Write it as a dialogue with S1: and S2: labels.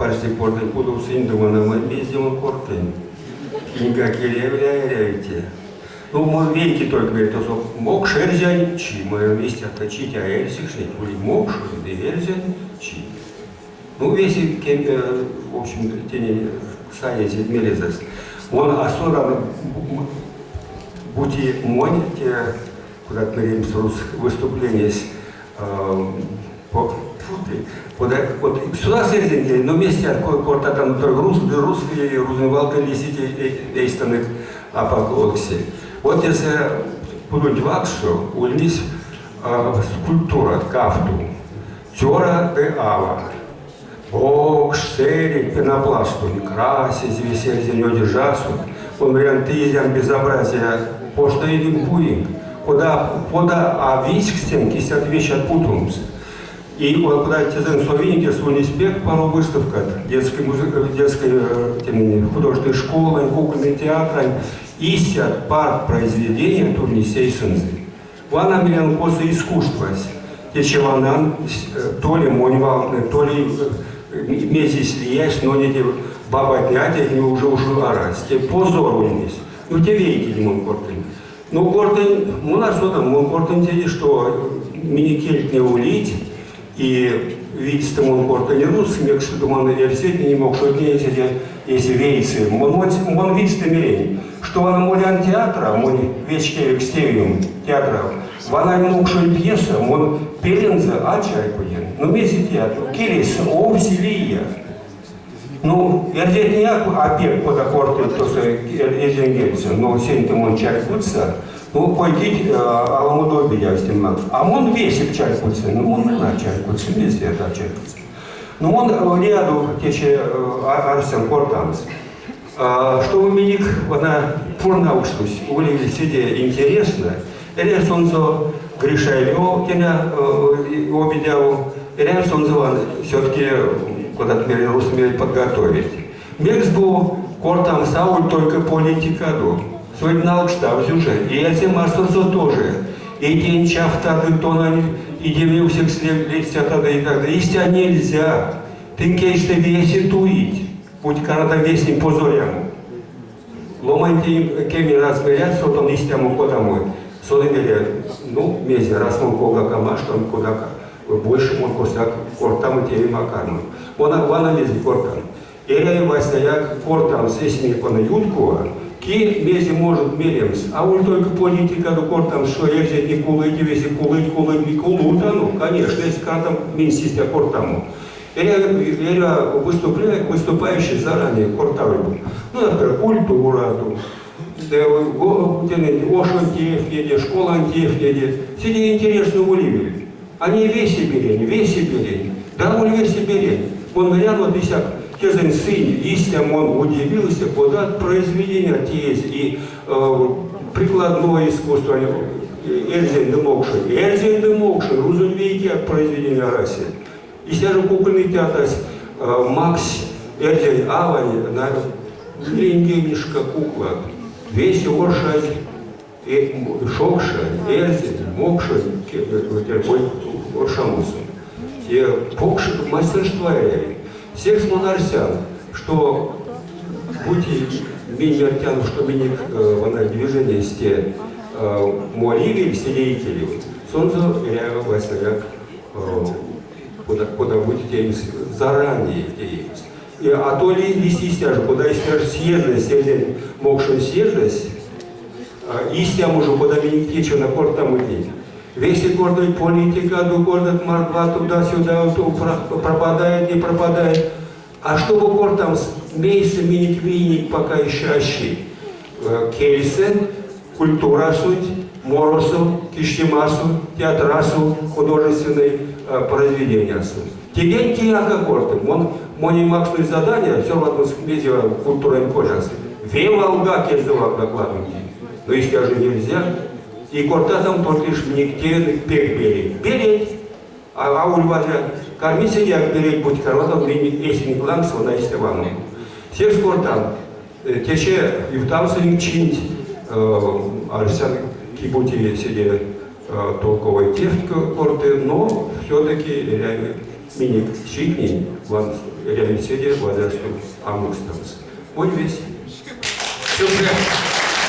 S1: Парсте кортынь кудов сынь ды вана мезе мон кортынь. Киньгак эрявля эрявите. Ну, мон вейке только мерить, тосо мокш эрзянь чи. Моем истя чить а эрсекшнить, ули мокш ды эрзянь чи. Ну, весе, в общем, тенень саезь мелезэст. Мон а содан, бути монь те, кудат меремс рус выступлениясь, фу ты, вот сюда сэрдинь, но вместе кортатано только русский, русский, рузонь валка лисить эйстэнек апак лотксе. Вот если кудонть вакссо ульнесь скульптура кавто, цёра ды ава. Покш сэрей пенопластонь красезь весе эрзянь одежасо, он вариант теезян безобразия кошто эдим пуринк, кода, кода а визькстэнк истят вещат путомс. И вот когда тезэн совинек, ульнесь пек паро выставкат детской, музыка, детской художественной школы, кукольной театрань, истят парт произведения ульнесь эйсэнзэ. Вана мерян косо искусствась. Течи ванан то ли монь валтнэ, то ли мезесь лиясь, но не те бабатне, атятне уже уж арась. Те позор ульнесь. Ну, те вейке мон кортынь. Ну, кортынь, мон а содан, мон кортынь теде, что минекельтне улить, и видьстэ мон кортынь рус, мекс думан эрзятне не мокшотне, если, если вейцы. Мон, мон видьстэ мерень, что вана молян театра, монь вечкевикс тевем театра, вана мокшонь пьеса, мон пелензэ а чарькодян. Ну, мезе театр, келесь овсе лия. Ну, эрзятнеяк а пек кода кортыть тосо эрзянь кельсэ, но сень те мон чарькодьса, ну, кой-кить аламодо обидявсть лангс. А мон весе чарькодьса, ну, мон на чарькодьса, мезе это чарькодьса. Ну, мон ряду течи арсян кортамс. Чтобы миник вана пурнавкшнось, ули седе интересно, эря сонзо Гриша теня обидяву, эря сонзо все-таки куда-то русский подготовить. Мекс бу кортамс аволь только политикаду. Сонь налкставсь уже, и эрзя масторсо тоже. И тень чавтады, тонань, и у всех лецятады и так далее. Истя нельзя. Тынк эйстэ весе туить. Путь карата весень позоряму. Ломантень кеми раз мерят, сотон истямо кодамо. Соды мерят, ну, мезе, раз мон когака маштон, кодака, больше мон косяк кортамо теема карман. Вана, вана мезе кортан. Эряви васняяк кортамс эсине кона юткова, ки мезе может меремс, аволь только политикадо кортамс, что эрзятне кулыть, весе кулыть, кулыть, не кулутано, конечно, если картам минсь истя кортамо. Эря выступающий заранее кортаволь. Ну, например, культура, ошонь тевтнеде, школань тевтнеде. Седе интересно уливель. Они весе берень, весе берень. Да, он весе берень. Он ряд вот исяк тезэнь сынь, истя мон удивился, кодат произведения теезь и прикладное искусство эрзянь ды мокшонь. Эрзянь ды мокшонь, рузонь вейке произведения арасель. Истя жо кукольный театрась макссь эрзянь авань на ниленьгемешка куклат. Весе оршазь шокша, эрзянь, мокшонь оршамосо. Те покш мастерства эряви. Секс мон арсян, что бути минь мертян, что минек вана движениясь те моливель седе икелев, сонзэ эряви васняяк куда, куда будет теемс заранее теемс. И, а то ли истя же, куда истя же съездась, эрзянь мокшонь съездась, истя уже куда минек течи кортамо день. Весе кортыть политика, кортыть мордва туда-сюда, пропадает, не пропадает. А чтобы кортамс мейсэ минек виенек пока еще ащи. Кельсэ, культурасонть, моросо, киштемасо, театрасо, художественной произведениясо. Тедень кияк корты. Мон монень макснули задание, все равно медиа культурань коряс. Ве валга кездевак докладывать. Но если же нельзя, и кортатам только лишь минек пек береть. Береть. А аволь вадря карми седеяк береть бути карматам эсенек лангс вана истя ваномо. Секс кортан, течи ютамсынек чинть, арсян ки-бути седе толковой тевть корты, но все-таки эряви минек читнень ванстомс. Эряви седе вадрясто анокстамс. Монь весе. Сюкпря.